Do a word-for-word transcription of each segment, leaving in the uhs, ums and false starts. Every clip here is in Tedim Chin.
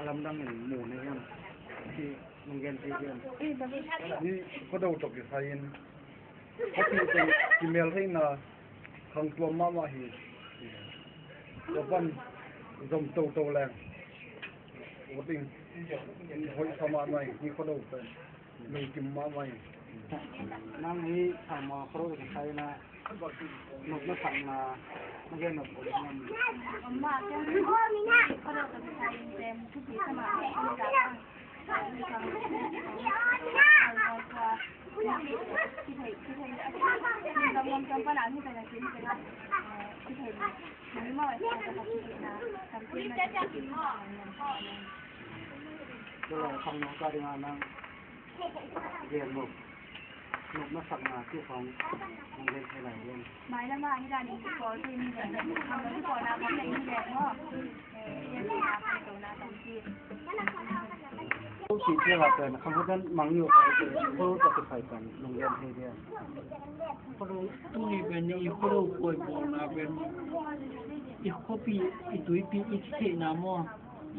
Lamdang in mu na hiam? Ci lunggel ci hiam? Ni Khuado tawh kisai in khuapi teng kimel theihna khangtuam mahmah hi. Tua pan zom toto leng ut ing. Hoih sa mahmah hi. Ni Khuado pen lungkim mahmah hi. Nang hi Salmo Khuado kisai na nopna sakna na gen nop ko ding. Mah ken Khuado kisai in pen thupi sa mahmah hi. Mai lamah hi dan in i pawl thei ni leh, khang lo i pawlna khawng nei ni leh maw? Eh, i a thei a khang tona tawh ci. Ko ci ciang a pen khang hodan mang ni uh a, ko ka kisai pen lunggel thei dia. Khuado tuni pen i Khuado pawi bawlna pen i khuapi i tuipi i kitheihna maw?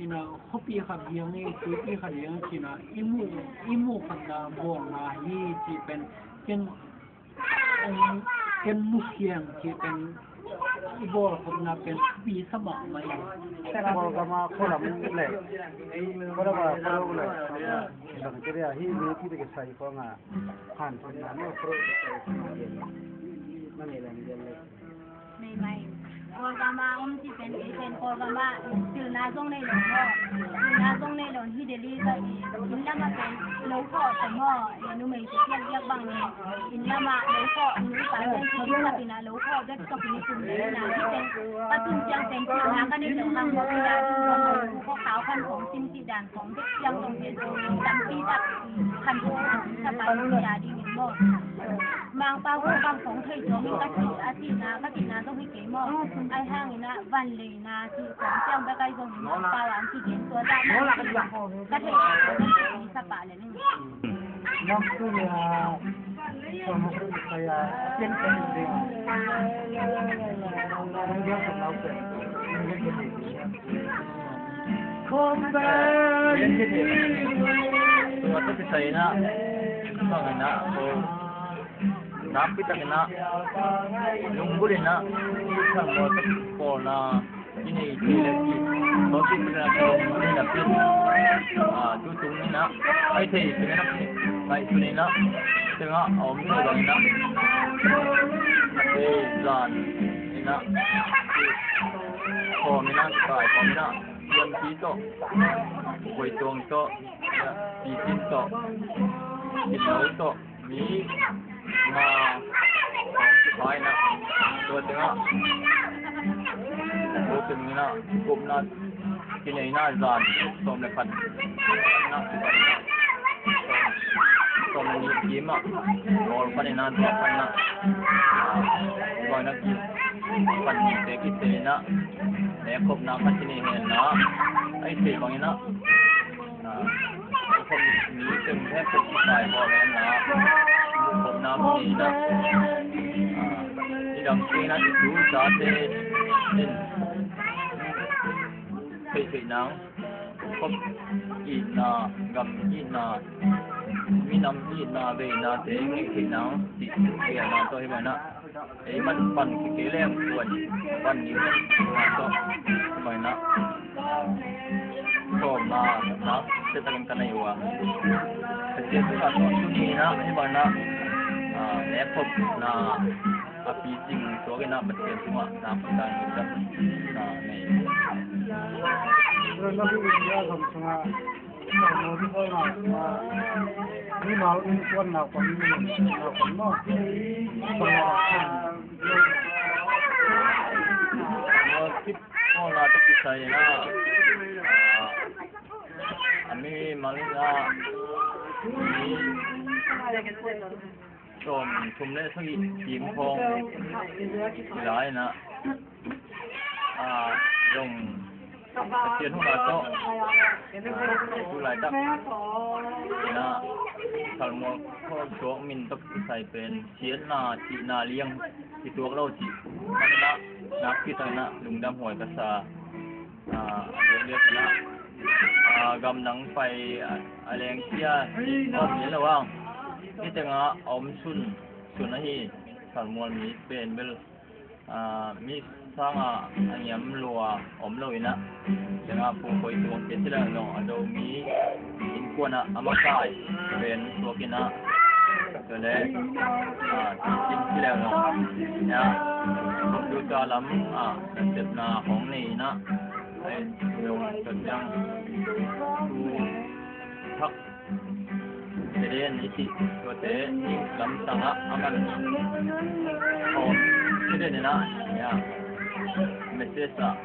Ina khuapi khat liang i tuipi khat liang cina i mu, i mu khatna bawlna hi ci pen ken, ken musiang ci pen i bawl khatna pen thupi sa mahmah hi. Kawlgam a Khualam le, Khualam a Khualam le, bang ci dia hi ni ti te ke sai ko nga han na no Khualam ke sai ko nga na ne lang dia le. Nei mai. Kawlgam a om ci pen, kei pen Kawlgam a pilna zong nei lo maw? Pilna zong nei lo hi Delhi ka hi. Inn lam a pen lo khawh ta maw? Eh, numei te piak piak bang ni. Inn lam a lo khawh, nu pa pen ci inn lam ina lo khawh bek tawh ni kum nei na hi pen. Ka tun ciang pen pilna ka nei lo hang maw? Pilna tun khawh khau kan khong sim ci dan khong bek ciang tong pen tampi tak kan khong sa pa ni a ding in maw? Mangpau ko bang khong thei zong hi ka ci, a cihna, ka cihna zong hi kei maw? Ai hang ina van leina ci khong ciang bek ai zong hi Mangpau ang ci gen tua zah na ka thei zong hi sa pa le ning. Nam tu nia, so mo tu kaya, ken ken de. Nam dia sa lau ken. Tua tawh kisai ina, bang ina, ko nakpi tak ina, lunggulh ina, Salmo tawh pawlna i nei thei le i tawh tawh ina, tawh ina pin, ah, tu tung ina, ai thei tung ina, ngaihsun ina, tengah a om thei bang ina, thei zan ina, khawm ina, kai khawm ina, Pianpi tawh, Khuaituang tawh, Pitin tawh, Kino tawh, mi nga, Khuaina, tua tengah, tua tengah, gupna, kineina zan, sawm le khat, na, sawm le nih kim ah, bawl khat ina, tua khat na, tua na kim, khat nih te kithei ina, Nekhopna khat i nei henla, ai thei bangin ah, ah, nekhop mi teng nekhop i sai bawl henla, nekhopna mi nei inah, ah, i dam kei inah i tu i tate in theihtheih nang, khop itna, gam itna, minam itna, veinate ngeih theih nang cih, veinate tawh hi bangin ah, ei man pan kikei leng puan pan ni tawh, bangin ah, sawmna na setakin ka nei uh a, Pasian tungah tawh tuni inah hi bangin ah, ah, nekhopna a picing tuak inah Pasian tungah nakpi takin na nei. Mimal innkuan naupang, naupang maw? Kip kawlna te kisai inah, a mimal inah, mi sawm thum le sagih kim khawng i la inah, a, zong Pasian huna tawh, a, tu laitak inah Salmo khawng tuak min tawh kisai pen siatna, cihna liang i tuak lo cih, inah nakpi takin ah lungdam huai ka sa. A, lianlian inah, a, Gamdang pai a, a leng cia om hi lo ang. Hi tengah a om sun, sun ahi. Salmual mi pen bel, ah, mi sanga a ngiam lua om lo inah. Tengah pu koi tuang cia ci leng zong a do mi innkuan ah a makai pen tuak inah. Tua le, ah, ci leng zong, ya, computer lam, ah, nasepna hong nei inah. Ai, zong tua ciang tu thak Eden i cih tuate lamsang ah a man khawm Eden inah, ya, message ah,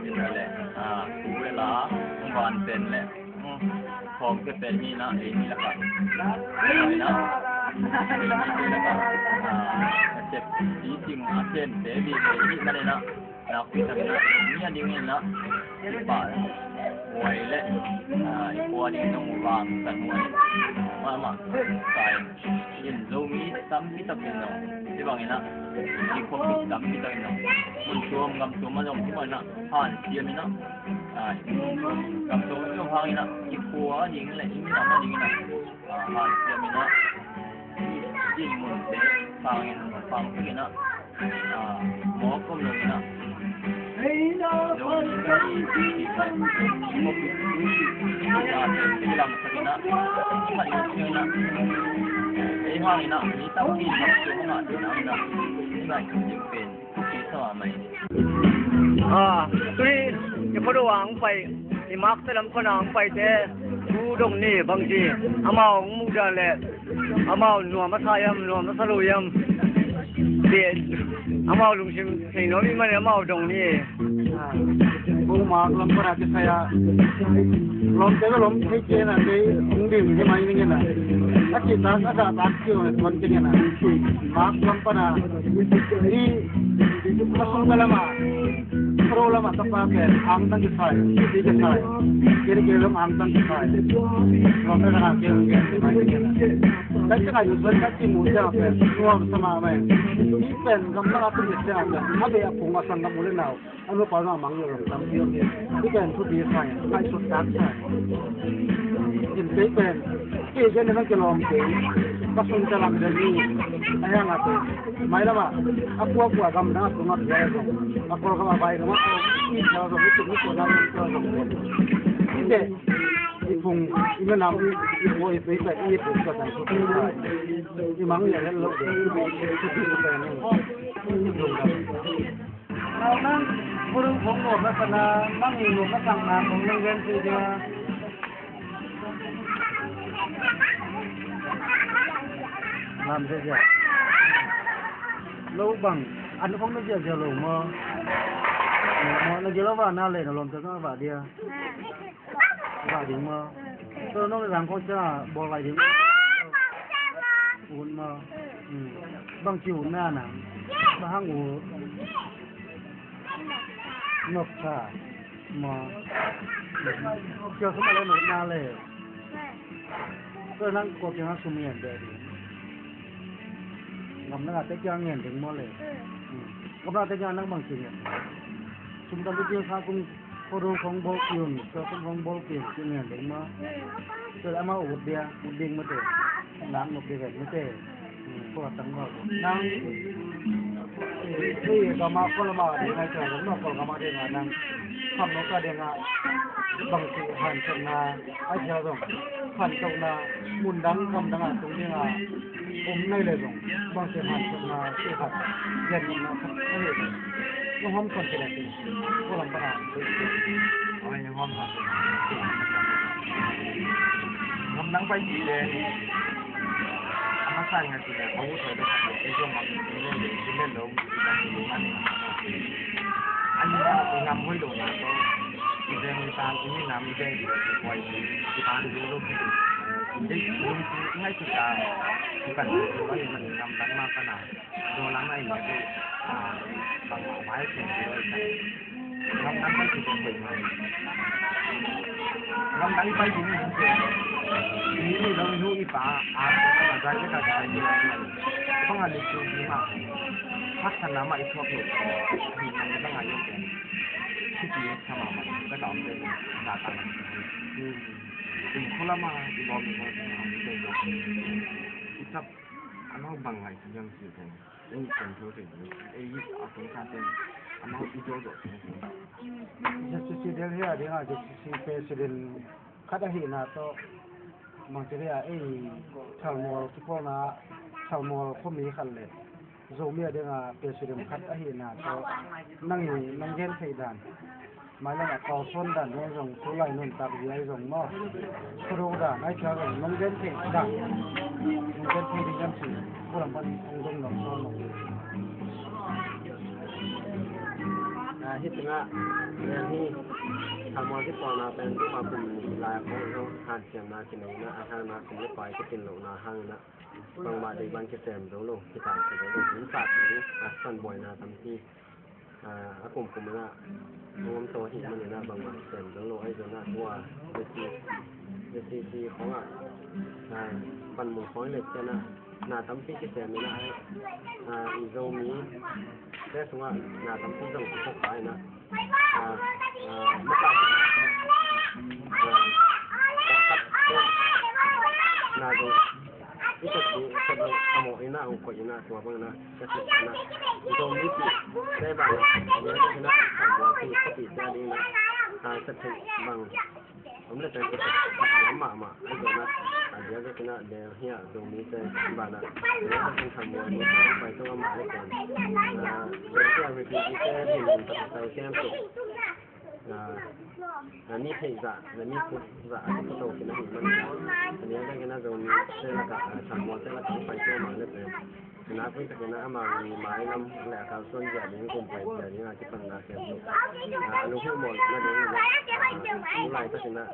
ina le, ah, tu le la, van pen le, mm, khawm ke pen hi inah, ei ni lakah, inah, ei ni lakah, ah, a cep i cing a ken te bi ei ni man inah. Nakpi takin ah mi a dingin ah kipah, huai le, ah, i khua ding zong vang san huai mahmah. Sai in Zomi tampi takin zong, ci bangin ah i khuapi tampi takin zong, mun tuam gam tuam ah zong ci bangin ah hanciam in ah, ah, gam tuam zong hangin ah i khua ding le i minam a dingin ah, ah, hanciam in ah, i, i munte hangin hang takin ah, ah, mawk om lo inah. Ah, tuni i khuado ang pai, i makte lam khuana ang paite, tu dong ni bangci, amau ang muda le, amau nuam a sa hiam, nuam a sa lo hiam? Amau lungsim thei nuam i hih manin amau dong ni. Bung mak lam pana kisai a, lawmte ka lawm thei kei na kei hong ding hi mai ning na. A cihtak a zahtak kei hong tuan kei na. Mak lam pana i a sung ka lama, pro lama ka pa pen angtang kisai, kisai. Kei kei lam angtang kisai. Lawmte ka na kei hong ding hi mai ning na. Kai tengah Yusuf kai timu tengah pen nuam sa mahmah. Hih pen gamdang a tun tengah pen a bei a phung a sanggam u le nau, a nupa zong a mang lo lam tampi om hi. Hih pen thupi sa hi, ngaihsut tak sa hi. In kei pen kei gen na kilawm kei, ka sun talam den hi. A hiang a pen mailam ah a kuakua gamdang a tung a pia zong, a Kawlgam a vai gam a i pia zong, i tuk i tuk na i pia zong. I beh i phung, i minam, i khua, i pei pen, i phung tua tan thupi sa hi. I mang lian het lo ding, thupi sa pen hi. Nang, nang, buru phung nuam na sana, nang i nuam na sang na, phung nang gen si dia. Lam sia sia. Lo bang, an phung na sia sia lo maw. Maw, na sia lo ba na le na lom sia sa ba dia. Vai ding maw? Tua nong le zang khawng ciang bawl vai ding maw? Ut maw? Bangci ut na nang? Bang hang ut? Nop sa maw? Ciau sum a le nop na le. Tua nang kua kiang a sum ngen deh ding. Ngam na te kiang ngen ding maw le? Ngam na te kiang nang bangci ngen? Sum tam pi kiang sa kum Khuado khong bawl kei un, tua khong bawl kei un, ci ngen ding maw? Tua amau ut dia, ut ding maw te. Nak nop ding maw te. Kua tang maw. Nang, eh, eh, gama Kawlgama ding ai tua, gama Kawlgama ding a nang. Kham nop ka ding a, bangci hanciamna, ai cia zong. Hanciamna, mundang, gamdang a tung ding a. Om nai le zong, bangci hanciamna, ci khat, gen nopna khat, a hi. Nong hawm sawn kei le kei, ko lam pana, oi, nong hawm sawn kei le kei. Gamdang pai kei le, a masa ngai kei le, ko u thoi le khat le, ei zong bang, ei zong le, ei zong le lo, ei zong le lo, man. An ni na, ei ngam hoih lo na, ko, ei zong le tan, ei nam, ei zong le, ko, ei zong le, ei tan, ei zong le, ei zong le, ei ngai kei ta, ei pan, ei pan, ei ngam dang ma pana. Dawlam a in a deuh, ah, bangmah vai a siam kei lo i ta. Gamdang pai kei teng koih ngai. Gamdang i pai ding i hong kei. I ni lo i nu i pa, ah, a zai ka ka zai kei lo i ngai. Bang a lik tu ding a. Haksa na mah i thuak lo. Hi nang bang a yong kei. Khiti sama ma ka ta om te na ta na. Kum khulam a i bawm i bawm i bawm i bawm i bawm i tap a no bang ngai si yam si te. Ei kum thu te ei a kum sa te a no i jo jo te. J C C Delhi a ding a J C C president khat ahihna tawh bangci dei a ei thalmual kipawlna thalmual khuami khat le Zomi a ding a president khat ahihna tawh nang i nong gen theih dan mailam a kalsuan dan nong zong tulai nuntak zia i zong maw thuduk dan ai kha zong nong gen theih dan nong gen theih ding kan si kulam pan hong dong nong suan nong. Hih tengah Delhi thalmual kipawlna pen tuma kum nih lai a kong zong hanciamna kinoina a hangna kum le pai kitin lohna hangina bangmah deih bang kisem zo lo kitan si zo lo. Min sa ti a san buaina tampi a kumkum inah hong om to ahih maninah bangmah kisem zo lo ahi zonah tua J C C khongah panmun khong i let cianah na tampi kisem inah i Zomi te sungah na tampi zong kiphawk pa inah maka na zong i sak ding sak ding a mawh inah ong koih inah tua bang inah ka sak inah i Zomi pi te bang inah a mia sak inah a mia pi ka pi sia ding inah a sak thei bang om le teng ka sak sak mah mah a zong inah a dia sak inah Delhi ah Zomi te bang inah a sak thang mawh ni pai tung a mah le teng a Delhi ah refugee te hin min tak sai kem tuk na mi theih zah na mi kut zah a kipto khin ahih manin a lian vek in a Zomi te lakah thalmual te lakah hong pai tua mang le pen na kui takin a amau mi mai lam le a kalsuan zia ding kum pai zia ding a kipanna khem tuk a lunghilh mawh lohna ding in a tu laitakin a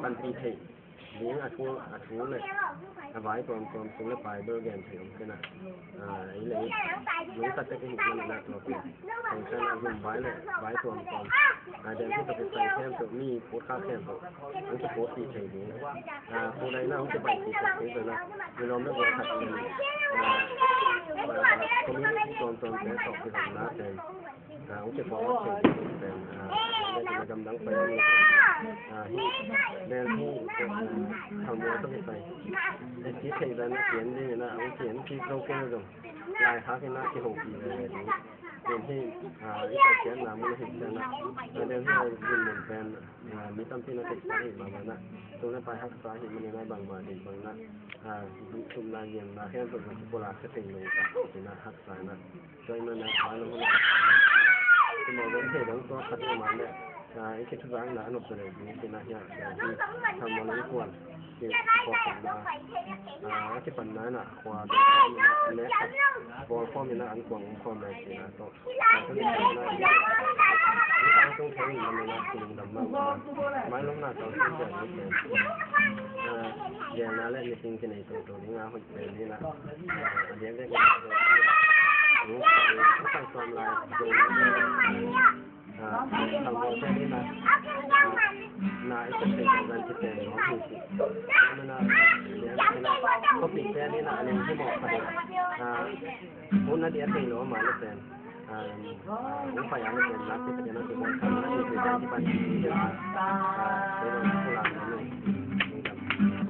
panpih theih ding a thu a thu le a vai tuamtuam sung le pai bel gen thei om kei na ei le ei lungtak tek hi man na tua pen hong khen a zum vai le vai tuamtuam a den hi tok sai khem tok mi put kha khem tok an support ti thei ding a pu dai na hong te pai ti thei ding na mi lom le gol khat ni community tuamtuam te tok ki na pen a ute pawh a thei ding pen a gamdang pai ding a hi len hi thalmual tawh kisai a ci thei dan a pian ding in a ute an ci zo kei zong lai hak in a kihopi ve ve ding len hi i tawh cian na mun a hi cian a len hi a zin mun pen mi tampi na theihsa hi mahmah na tung na pai haksa hi manin a bangmah ding bang na a duhthumna giamna khempeuh zong kipulak ka thei lo ka tina haksa na Tua ahih manin a, a lo hong a, i mawh zen thei dong tua khat i mawh leh, a, i kithuzakna a nop zaw leh ding cihna hiah, a, hi thalmual in kuan, ki, khuak khatna, a, a kipanna in a, khua bek nek khat bawl khawm in a, an kuang um khawm leh cihna tawh. A, tua hi cihna hiah, i tangtung thei in lam in a, ki lungdam mah, a, mailawmna tawh sin cian ni pen. A, gelna leh nisim kinei toto ding a hoih pen ding a, a, a diakdiak in a,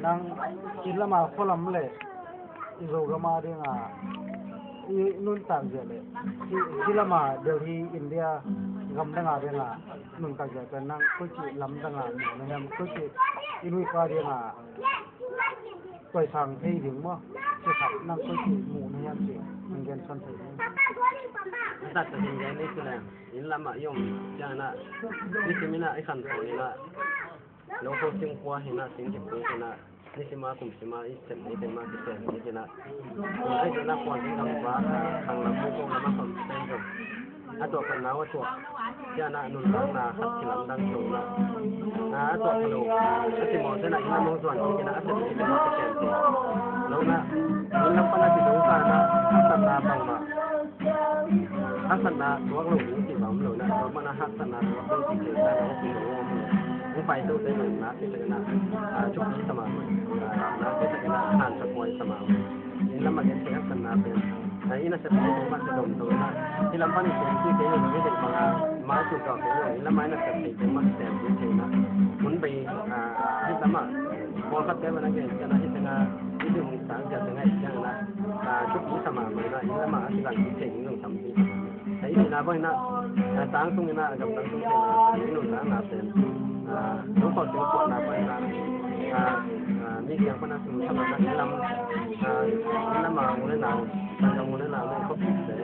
Nang inn lam a khua lam leh i Zogam a ding a i nuntak zia leh hi, hi lam a Delhi India gam dang a ding a nuntak zia pen nang koici lam dang a muh na hiam, koici i nu i pa ding a toisang thei ding maw? Ci khat nang koici muh na hiam ci nang gen san thei ding. Zat ka ding gen ni ci leng inn lam a i om ciang a nisim in a i khan thawn in a lo ko sing khua hi na sing ki pung hi na Nisim a kum sim a i sem ni sim a ki sem ni hi na. Ai tu na kuan ki kam va khang lam mu ko lam a kham sem ko. A tua kan nau a tua. Cia na nun lang na khat ki lam dang tu na. Na a tua ka lo. A ti mo se na i na mo zuan ki na a sem ni sem a ki sem tu. Lo na nun lang pa na ki dong sa na a sa na bang ma. Haksatna tuak lo ding cih bang om lo na, tuak mana haksatna tuak lo cih cih na, na cih lo om lo. Hong pai to te lo na, cih te na, a, thupi sa mah, a, na cih te na, han sa kuai sa mah. Inn lam a gen te haksatna pen. Inn a sep thei pen mah se dom dom na. Hih lam pan i sem kik kei lo, i deih bang a, mai tul tawh kei lo, inn lam a inn a sep thei pen mah sem kik kei na. Hun bei, ah, hih lam ah pawlkhat te van a gen ciang na, hih teng a, hih teng hong sang ciang teng a, hih ciang na, ah, thupi sa mahmah na, inn lam ah a kizang kik thei ding zong tampi. Hih na bang na, ah, tang tung in a, gamdang tung thei na, i nuntakna pen, ah, lungkhawh singkhuahna pan na, ah, ah, mi kiang pan a sum sa na, inn lam, ah, inn lam a u le nau, Sanggamnu le nau le khuapite,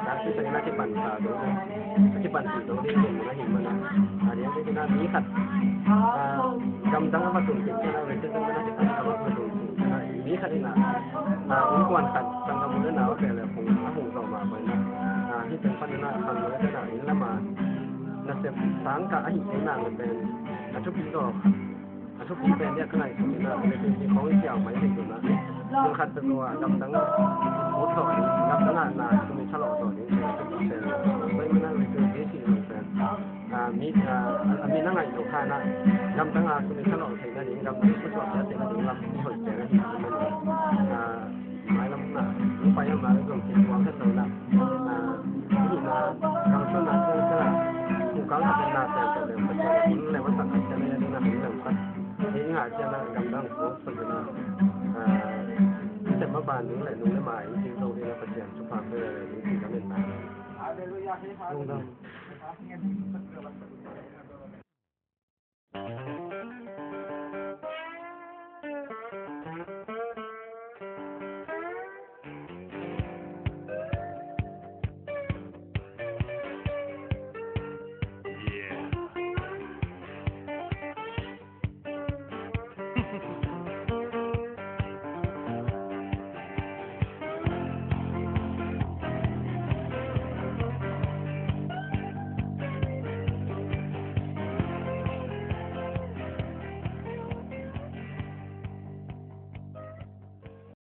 dak siteng in a kipan ta dong, a kipan ti dong ding ding mun a hi mana. A diak ding in a mi khat, a, gamdang a va tun kik ciang a, racism in a kipan a va tun kik ciang a, mi khat in a, a, innkuan khat sanggamnu le nau a pia le hong, a hong zawh mah bang in a, a, hih teng pan in a, khangno te in a, inn lam a nasep sang kah ahih kei nak le pen, a thupi zaw khat. A thupi pen dia ka ngaihsut in a, refugee khawng i siau mai hi dun a. Mun khat peuh a gamdang ut zawh ding, gamdang a na sum i thalawh zawh ding, a thupi pen. Tua ahih manin a refugee cih zong pen, a, mi, a, a min a ngaih lo kha na, gamdang a sum i thalawh theihna ding, gamdang sum i thalawh theihna ding lam i hoih pen ahi. A, mailam na, i pai lam na, zong kituak het lo na. A, i hihna, gangsuanna ciangciang a, pukang khat pen na pen pen pen pen, hun le masak khat ciang a ding na hun le masak. Hih ngah ciang a gamdang ko pen pen a, a, i sem maban ding le nung le mai in ding zo ding a Pasian thupha pia le ding ci ka ngen na. Lungdam.